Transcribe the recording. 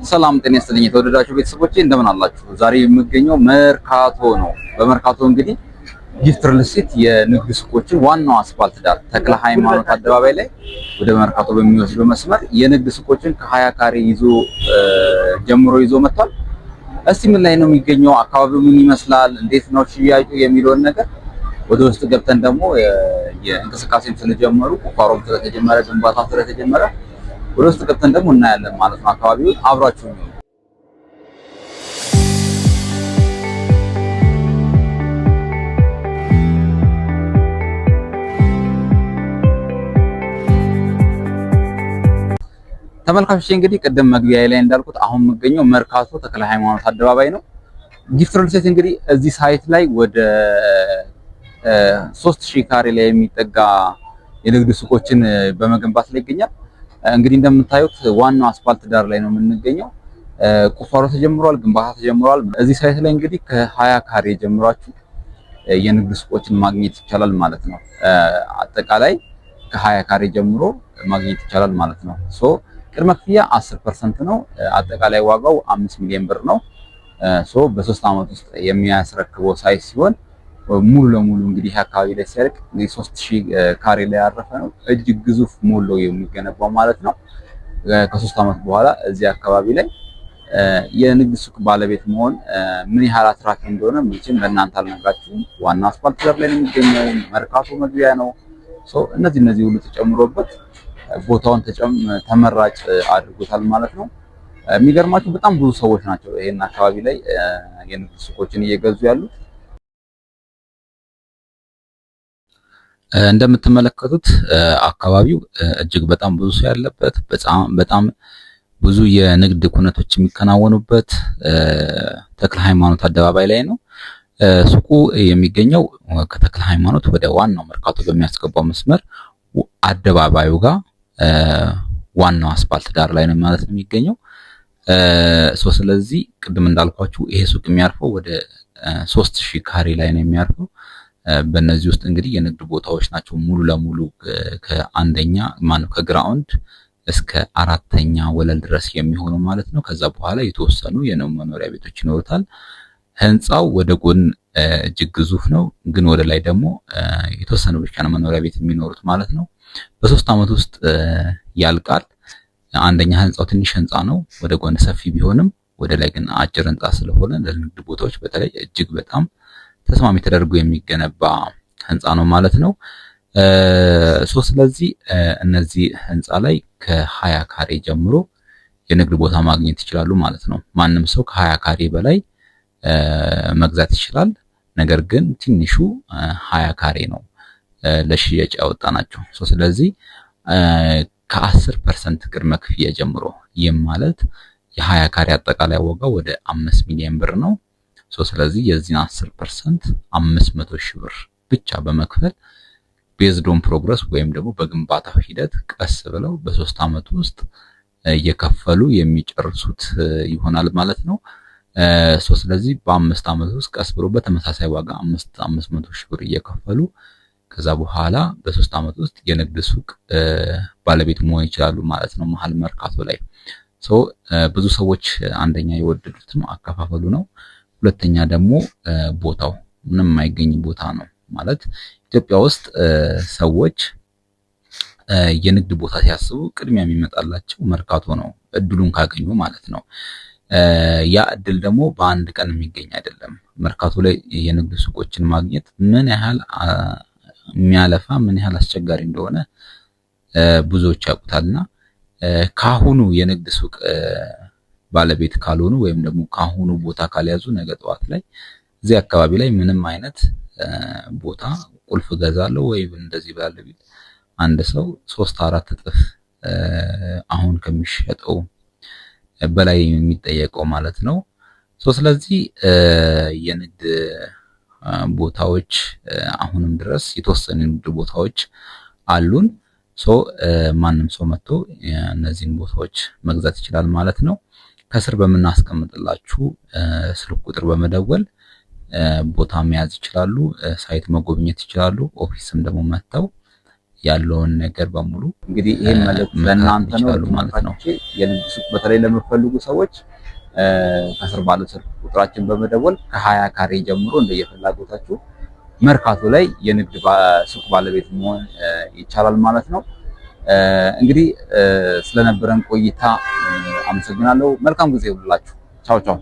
ሰላም ጤና ይስጥልኝ የተወደዳችሁ ቤተሰቦቼ እንደምን አላችሁ? ዛሬ የምገኘው መርካቶ ነው። በመርካቶ እንግዲህ ጊፍት ሪል ስቴት የንግድ ሱቆችን ዋናው አስፋልት ዳር ተክለ ሃይማኖት አደባባይ ላይ ወደ መርካቶ በሚወስደው መስመር የንግድ ሱቆችን ከ20 ካሬ ይዞ ጀምሮ ይዞ መጥቷል። እስቲ ምን ላይ ነው የሚገኘው፣ አካባቢው ምን ይመስላል፣ እንዴት ነው ሽያጩ የሚለውን ነገር ወደ ውስጥ ገብተን ደግሞ የእንቅስቃሴም ስለጀመሩ ቁፋሮም ስለተጀመረ ግንባታ ስለተጀመረ ወደ ውስጥ ገብተን ደግሞ እናያለን ማለት ነው። አካባቢውን አብራችሁ ነው። ተመልካቾች እንግዲህ ቅድም መግቢያ ላይ እንዳልኩት አሁን የምገኘው መርካቶ ተክለ ሃይማኖት አደባባይ ነው። ጊፍት ሪል ስቴት እንግዲህ እዚህ site ላይ ወደ 3000 ካሬ ላይ የሚጠጋ የንግድ ሱቆችን በመገንባት ላይ ይገኛል። እንግዲህ እንደምታዩት ዋናው አስፋልት ዳር ላይ ነው የምንገኘው። ቁፋሮ ተጀምሯል፣ ግንባታ ተጀምሯል። እዚህ site ላይ እንግዲህ ከ20 ካሬ ጀምሯችሁ የንግድ ሱቆችን ማግኘት ይቻላል ማለት ነው። አጠቃላይ ከ20 ካሬ ጀምሮ ማግኘት ይቻላል ማለት ነው። So ቅድመ ክፍያ 10% ነው። አጠቃላይ ዋጋው 5 ሚሊዮን ብር ነው። So በ3 ዓመት ውስጥ የሚያስረክበው site ሲሆን ሙሉ ለሙሉ እንግዲህ ይህ አካባቢ ላይ ሲያልቅ እንግዲህ 3000 ካሬ ላይ ያረፈ ነው። እጅግ ግዙፍ ሞል የሚገነባው ማለት ነው። ከ3 ዓመት በኋላ እዚህ አካባቢ ላይ የንግድ ሱቅ ባለቤት መሆን ምን ያህል አትራፊ እንደሆነ መቼም ለእናንተ አልነግራችሁም። ዋና አስፋልት ዳር ላይ ነው የሚገኘው። መርካቶ መግቢያ ነው። እነዚህ እነዚህ ሁሉ ተጨምሮበት ቦታውን ተመራጭ አድርጎታል ማለት ነው። የሚገርማችሁ በጣም ብዙ ሰዎች ናቸው ይሄን አካባቢ ላይ የንግድ ሱቆችን እየገዙ ያሉት። እንደምትመለከቱት አካባቢው እጅግ በጣም ብዙ ሰው ያለበት፣ በጣም ብዙ የንግድ ኩነቶች የሚከናወኑበት ተክለ ሃይማኖት አደባባይ ላይ ነው። ሱቁ የሚገኘው ከተክለ ሃይማኖት ወደ ዋናው መርካቶ በሚያስገባው መስመር አደባባዩ ጋር ዋናው አስፋልት ዳር ላይ ነው ማለት ነው የሚገኘው። So ስለዚህ ቅድም እንዳልኳችሁ ይሄ ሱቅ የሚያርፈው ወደ 3000 ካሬ ላይ ነው የሚያርፈው። በእነዚህ ውስጥ እንግዲህ የንግድ ቦታዎች ናቸው ሙሉ ለሙሉ ከአንደኛ ማነው ከ ground እስከ አራተኛ ወለል ድረስ የሚሆኑ ማለት ነው። ከዛ በኋላ የተወሰኑ የመኖሪያ ቤቶች ይኖሩታል። ህንፃው ወደ ጎን እጅግ ግዙፍ ነው፣ ግን ወደ ላይ ደግሞ የተወሰኑ ብቻ ነው መኖሪያ ቤት የሚኖሩት ማለት ነው። በ3 ዓመት ውስጥ ያልቃል። አንደኛ ህንፃው ትንሽ ህንፃ ነው፣ ወደ ጎን ሰፊ ቢሆንም ወደ ላይ ግን አጭር ህንፃ ስለሆነ ለንግድ ቦታዎች በተለይ እጅግ በጣም ተስማሚ ተደርጎ የሚገነባ ህንፃ ነው ማለት ነው። So ስለዚህ እነዚህ ህንፃ ላይ ከ20 ካሬ ጀምሮ የንግድ ቦታ ማግኘት ይችላሉ ማለት ነው። ማንም ሰው ከ20 ካሬ በላይ መግዛት ይችላል። ነገር ግን ትንሹ 20 ካሬ ነው ለሽያጭ ያወጣናቸው። So ስለዚህ ከ10% ቅድመ ክፍያ ጀምሮ፣ ይህም ማለት የ20 ካሬ አጠቃላይ ዋጋው ወደ 5 ሚሊዮን ብር ነው። So ስለዚህ የዚህን 10% 500 ሺህ ብር ብቻ በመክፈል based on progress ወይም ደግሞ በግንባታው ሂደት ቀስ ብለው በ3 ዓመት ውስጥ እየከፈሉ የሚጨርሱት ይሆናል ማለት ነው። So ስለዚህ በ5 ዓመት ውስጥ ቀስ ብሎ በተመሳሳይ ዋጋ አምስት 500 ሺህ ብር እየከፈሉ ከዛ በኋላ በ3 ዓመት ውስጥ የንግድ ሱቅ ባለቤት መሆን ይችላሉ ማለት ነው። መሀል መርካቶ ላይ። So ብዙ ሰዎች አንደኛ የወደዱትም አከፋፈሉ ነው። ሁለተኛ ደግሞ ቦታው ምንም የማይገኝ ቦታ ነው። ማለት ኢትዮጵያ ውስጥ ሰዎች የንግድ ቦታ ሲያስቡ ቅድሚያ የሚመጣላቸው መርካቶ ነው፣ እድሉን ካገኙ ማለት ነው። ያ እድል ደግሞ በአንድ ቀን የሚገኝ አይደለም። መርካቶ ላይ የንግድ ሱቆችን ማግኘት ምን ያህል የሚያለፋ፣ ምን ያህል አስቸጋሪ እንደሆነ ብዙዎች ያውቁታልና ካሁኑ የንግድ ሱቅ ባለቤት ካልሆኑ ወይም ደግሞ ካሁኑ ቦታ ካልያዙ ነገ ጠዋት ላይ እዚህ አካባቢ ላይ ምንም አይነት ቦታ ቁልፍ እገዛለሁ ወይ እንደዚህ ባለ ቢል አንድ ሰው ሶስት አራት እጥፍ አሁን ከሚሸጠው በላይ የሚጠየቀው ማለት ነው። So ስለዚህ የንግድ ቦታዎች አሁንም ድረስ የተወሰኑ የንግድ ቦታዎች አሉን። So ማንም ሰው መጥቶ እነዚህን ቦታዎች መግዛት ይችላል ማለት ነው። ከስር በምናስቀምጥላችሁ ስልክ ቁጥር በመደወል ቦታ መያዝ ይችላሉ። Site መጎብኘት ይችላሉ። Office ም ደግሞ መጥተው ያለውን ነገር በሙሉ እንግዲህ ይሄን መልእክት ለእናንተ ነው ማለት ነው። የንግድ ሱቅ በተለይ ለምትፈልጉ ሰዎች ከስር ባለው ስልክ ቁጥራችን በመደወል ከ20 ካሬ ጀምሮ እንደየፍላጎታችሁ መርካቶ ላይ የንግድ ሱቅ ባለቤት መሆን ይቻላል ማለት ነው። እንግዲህ ስለነበረን ቆይታ አመሰግናለሁ። መልካም ጊዜ ይሁንላችሁ። ቻው ቻው።